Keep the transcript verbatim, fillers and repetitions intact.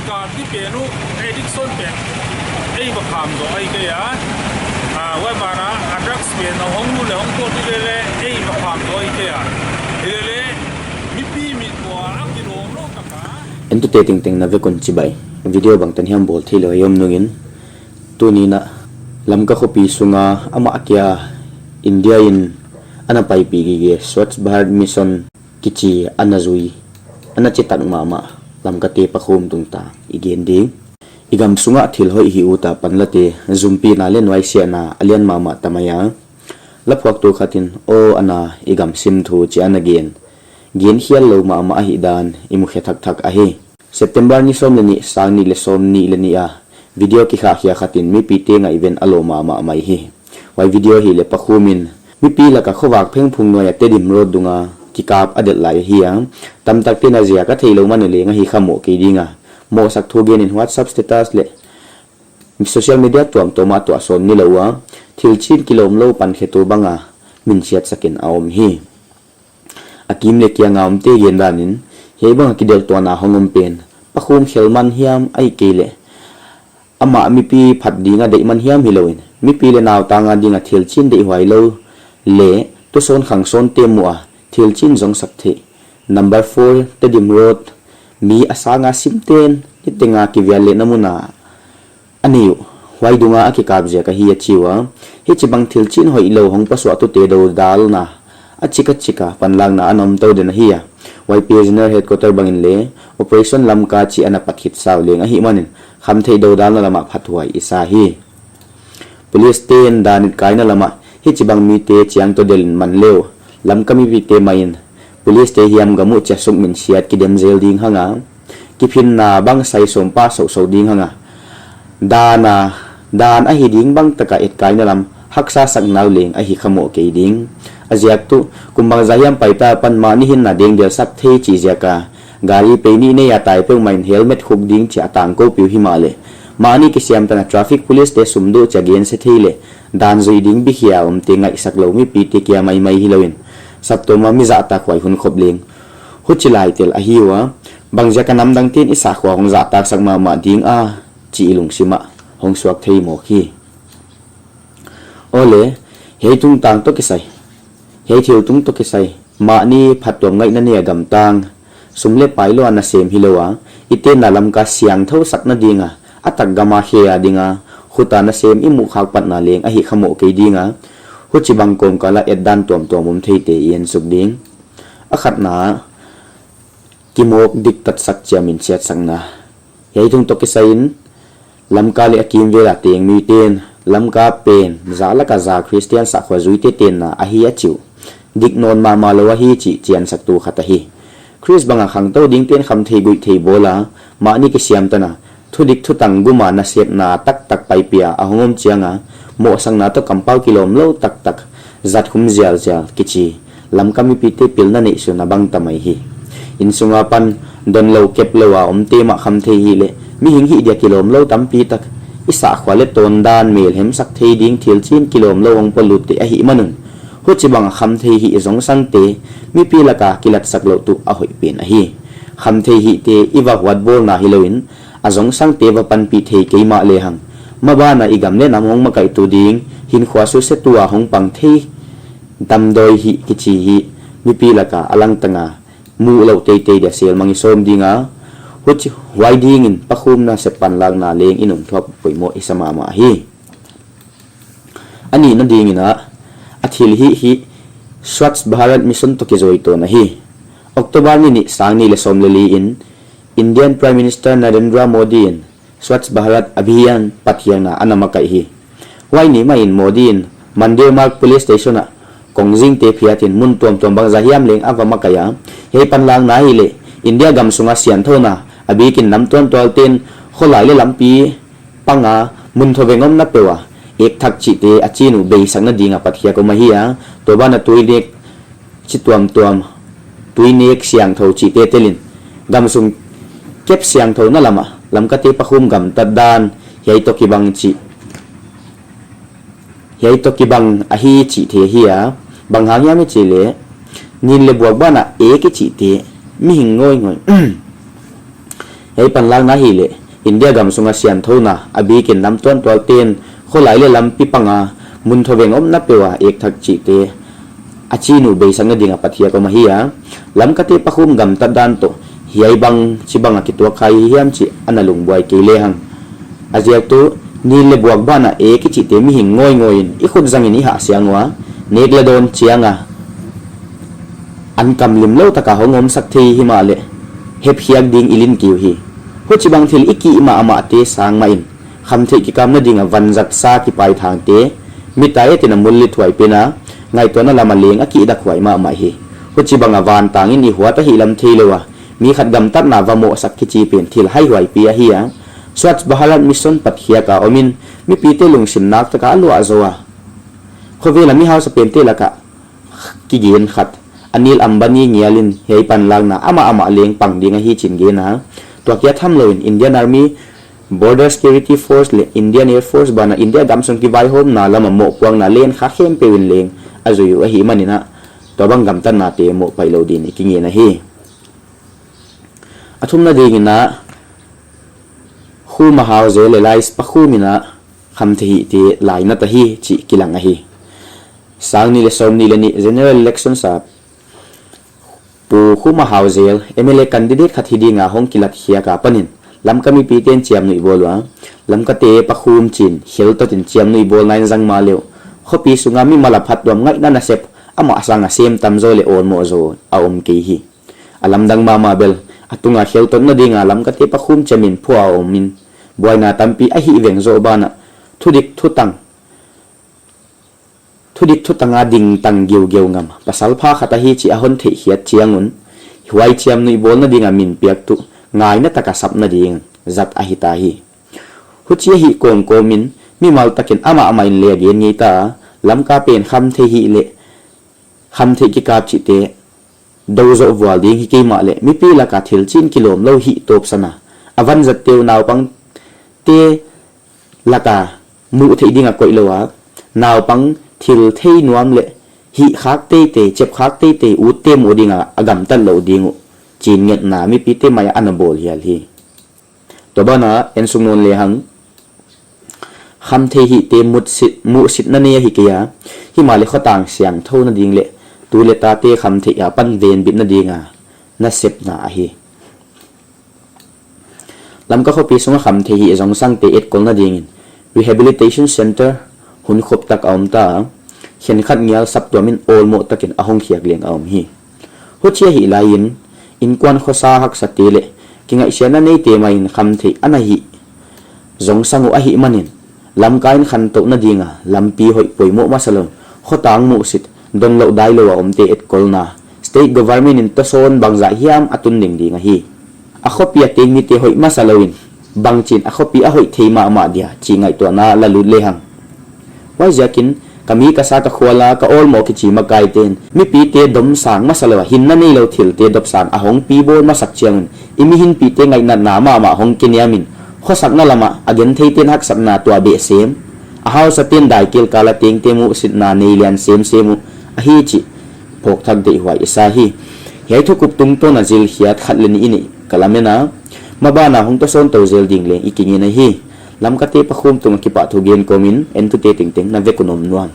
Kati pen uh, addiction pen ei va kham zaw ahi kei a. Ah, huai banah a drugs pen a hong lut leh hong pawt leh leh ei va kham zaw ahi kei a. Hileleh mipi mit ua a kilawm lou taka. Entute tengteng na vek un chibai. Video bangtan hiam bawl theilou a i om nungin, tuni'n Lamka khopi sunga amah kia India in ana paipih gige Swachh Bharat Mission kichi ana zui, ana chitak mahmah Lamkate Pakhum tungtang i gen ding. I gam sunga thil hoih hih ut a panlate zumpina leh nuaisiahna a lian mahmah ta mai a. Laphuaktu khat in, aw ana, i gam sim thu chi ana gen, gen khial lou mahmah ahihdan i mukhe thakthak ahi. September ni sawm leh nih, sang nih leh sawmnih leh nih a video kikhahkhia khat in mipite ngaihven a lawm mahmah mai hi. Huai video ahihleh Pakhum in mipi laka khovak phengphung nuai a Tedim Road dunga kikap a delh lai ahi a. Tamtakte'n a ziak a theilou man uh leng ahi kha mawk kei ding a, mawhsak thu gen in WhatsApp status leh social media tuamtuam ah tuah sawn nilou ua, thil chin kilawm lou pankhetu banga minsiatsak in a om hi. A kim leh kiang a omte gendan in, hiai banga kidelh tuahna hong om pen Pakhum khel man hiam ahihkeileh amah mipi phat dinga deih man hiam hilouin, mipi leh nautang a dinga thil chin deihhuai lou leh tusawn khangsawnte muh a thil chin zongsak theih, number four Tedim Road, mi a sanga simte'n niteng a kivial lehna mun a a nei uh, huai dunga a kikap ziak ahi a chi ua. Hichibang thil chin hoihlou hong pasuahtute dodalna a chikachika panlakna ana om tou den ahi a. YPA General Headquarter bangin leng Operation Lamka chi ana pat khit sau leng ahihmanin, khamtheih dodalna lamah phathuai i sa hi. Police te'n dan etkaina lamah hichibang mite chiang toh delh in man leh uh, Lamka mipite maiin police te hiam gam uh chia suk minsiat kidem zel ding hang a, kiphinna bang sai sawm pah sohsoh ding hang a, dan a, dan ahi ding bang taka etkaina lam haksa sak nau leng ahi kha mawk kei ding. A ziak tuh kum bangzah hiam paita apan mahni hinna dengdel sak thei chih ziak a, gari pei nih nei a tai peuhmah in helmet khuk ding chia tangkoupih uh himahleh, mahni kisiam tan a traffic police te sum duh chia gense thei leh dan zui ding bikhia omte ngaihsak lou mipite kia maimai hilouin, saptuam a mi zahtakhuai hun khop leng huchi lai tel ahi ua. Bangziak a namdangte'n i sahkhua hong zahtaksak mahmah ding a chih i lungsim ah hong suak thei mawk hi. Aw leh, hiai tungtang toh kisai, hiai thil tung toh kisai, mahni phattuam ngaihna nei a gamtang, sum leh pai lou a nasem hilou a, i tenna Lamka siangthou sakna ding a, a tak gam a khe a ding a, khut a nasem i muh khak patna leng ahi kha mawk kei ding a, huchibang kawmkal a etdan tuamtuam om theite i ensuk ding. A khatna, kimawk diktatsak chia minsiatsakna. Hiai tung toh kisai in, Lamka leh a kimvel a teng mite'n Lamka pen zah laka zah Khristian sahkhua zuite tenna ahi a chi uh, dik nawn mahmah lou ahi chih chiansaktu khat ahi. Khrist banga khangtou dingte'n khamtheih guihtheih bawl a, mahni kisiam tan a, thudik thutang gum a nasepna taktak paipih a a hong om chiang a, mohsakna toh kampau kilawm lou taktak, zat khum zialzial kichi, Lamka mipite pilna neihsun a bang ta mai hi. Innsung apan donlou keplou a omte mah khamtheih hih leh mihing hih dia kilawm lou tampi tak, i sahkhua leh tawndan melhem sak thei ding thil chin kilawm lou hong pawlut te ahihman un, huchibang a khamtheih hih zongsangte mipi laka kilatsak louh tuh a hoih pen ahi. Khamtheih hihte i va huatbawlna hilouin, a zongsangte va panpih thei kei mahlehang, maban a i gam leh nam hong makaihtu ding hinkhua susetu a hong pang thei damdawi hih kichi hih mipi laka a langtang a muhlouh teitei dia selmang i sawm ding a, huchi, huai dingin Pakhum nasep panlakna leng i nungthuap poimoh i sa mahmah hi. A nihna dingin, a thil hih hih Swachh Bharat Mission toh kizui tawn ahi. October ni nih, sang nih leh sawm leh li in Indian Prime Minister Narendra Modi in Swachh Bharat Abhiyan patkhiakna ana makaih hi. Huai ni mahin Modi in Mandir Marg Police Station ah kongzingte phiat in mun tuamtuam bangzah hiam leng a va makaih a. Hiai panlakna ahihleh India gam sunga siangthouna, a bikin nam tuantualte'n kholai leh lampi panga mun thoveng omna peuh a ekthak chihte a chin uh beisakna ding a patkhiak om ahi a. Tua ban a tuinek chi tuamtuam, tuinek siangthou chihte telin gamsung kep siangthouna lam ah Lamkate Pakhum gamtat dan hiai toh kibang chih, hiai toh kibang ahi chih theih ahi a. Banghang hiam i chih leh, nin leh buak ban a ek i chihte, mihing ngawingawi Hiai panlakna ahihleh India gam sunga siangthouna a bikin lamtuantual ten kholai leh lampi panga mun thoveng omna peuh a ek thak chihte a chih uh beisakna ding a pathiak om ahi a, Lamkate pakhum gamtat dan toh hiai bang chibang a kituak kha hi hiam chih ana lungbuai kei lehang. A ziak tuh, nin leh buak banah ek i chihte mihing ngawingawi in i khut zangin i hah siang ua, nek leh dawn chiang a an kam limlou taka hong omsak thei himahleh hepkhiak ding i lin kei uhi. Huchibang thil i kih mahmahte sang mahin, khamtheih kikapna ding a vanzat sa kipaithangte, mit a et in a mullit huai pen a, ngaihtuahna lam a leng a kihdakhuai mahmah hi. Huchibang a vantang in i huat ahihlam theilou a, mi khat gamtatna va mohsak kichi pen thil haihuaipi ahi a, Swachh Bharat Mission patkhiak a om in, mipite lungsim nak taka a luah zou a, khovel a mi hausa pente laka kigen khat, Anil Ambani ngial in hiai panlakna amah amah leng pang ding ahi chi'n gen a. Tua kia thamlou in Indian Army, Border Security Force leh Indian Air Force banah India gamsung kivaihawmna lam a mohpuakna len kha khempeuh in leng a zui uh ahihmanin a, tuabang gamtatnate mohpaih lou dingin i kingen ahi. A thumna dingin a, Khuma Hauzel alias Pakhum in a, khamtheih hihte lainat ahi chih kilang ahi. Sang nih leh sawmnih leh nih general elections a Pu Khuma Hauzel M L A candidate khat hi dinga hong kilatkhiak apanin Lamka mipite'n chiamnuih bawl ua, Lamkate Pakhum chi'n kheltot in chiamnuih bawlna in zang mahle uh, khopi sunga mimal a phattuam ngaihna nasep amah sanga sem tamzaw leh awlmoh zaw a om kei hi. A lamdang mahmah bel, a tunga kheltotna dinga Lamkate Pakhum chemin phuah a om in, buaina tampi a hihveng zoh banah, thudik thutang thudik thutang a dingtang geugeu ngam pasal pha khat ahi chih a hon theihkhiak chiang un, huai chiamnuih bawlna dinga min piak tuh ngaina taka sapna ding zat ahita hi. Huchi ahih kawmkawm in, mimal takin amah amah in leng a gen ngeita, Lamka pen khamtheih hih leh khamtheih kikap chihte dou zoh vual ding hi kei mahleh, mipi laka thil chin kilawmlou hih tawpsan a, a vanzatte uh naupangte laka muhtheih ding a koihlou a, naupang thil thei nuam leh hihkhak teitei, chepkhak teitei utte muh dinga a gamtat louh ding uh chi'n ngetna mipite mai a ana bawl hial hi. Tua banah en suk nawn lehang, khamtheih hihte muhsit, muhsitna nei ahi kei a, himahleh khotang siangthouna ding leh tu leh tate khamtheih apan venbitna dinga nasepna ahi. Lamka khopi sunga khamtheih hih zongsangte etkolna dingin rehabilitation centre hunkhop tak a omta, khenkhat ngial saptuam in awlmoh takin a hongkhiak leng a om hi. Huchi ahih laiin, inkuan khosa haksate leh kingaihsiatna neite maiin khamtheih ana hih zongsang uh ahihmanin, Lamka in khantouhna dinga lampi hoih poimoh masalou, khotang muhsit, donlouh dailou a omte etkolna, state government in tosawn bangzah hiam a tun ding ding ahi. A khopi a teng mite hoih masalouin, bangchi'n a khopi a hoih thei mahmah dia chih ngaihtuahna la lut lehang. Huaiziakin, ka mi ka sa ka khual a ka awlmoh kichi makaite'n mipite domsang masalou a hinna neilou thilte dopsang a hongpi bawl masak chiang un, i mihinpihte ngaihnatna mahmah hong kiniamin, khosakna lamah a gentheite'n haksatna tuah beh sem, a hausate'n daikel kal a tengte muhsitna nei lian semsem uh ahi chih phawkthak deihhuai i sa hi. Hiai thukup tungtawn a zilkhiak khat leh nih i neih ka lamen a, mabana hong tosawn tou zel ding leng i kingen ahi. Lamkate Pakhum tunga kipahthu gen kawmin entute tengteng na vek un om nuam.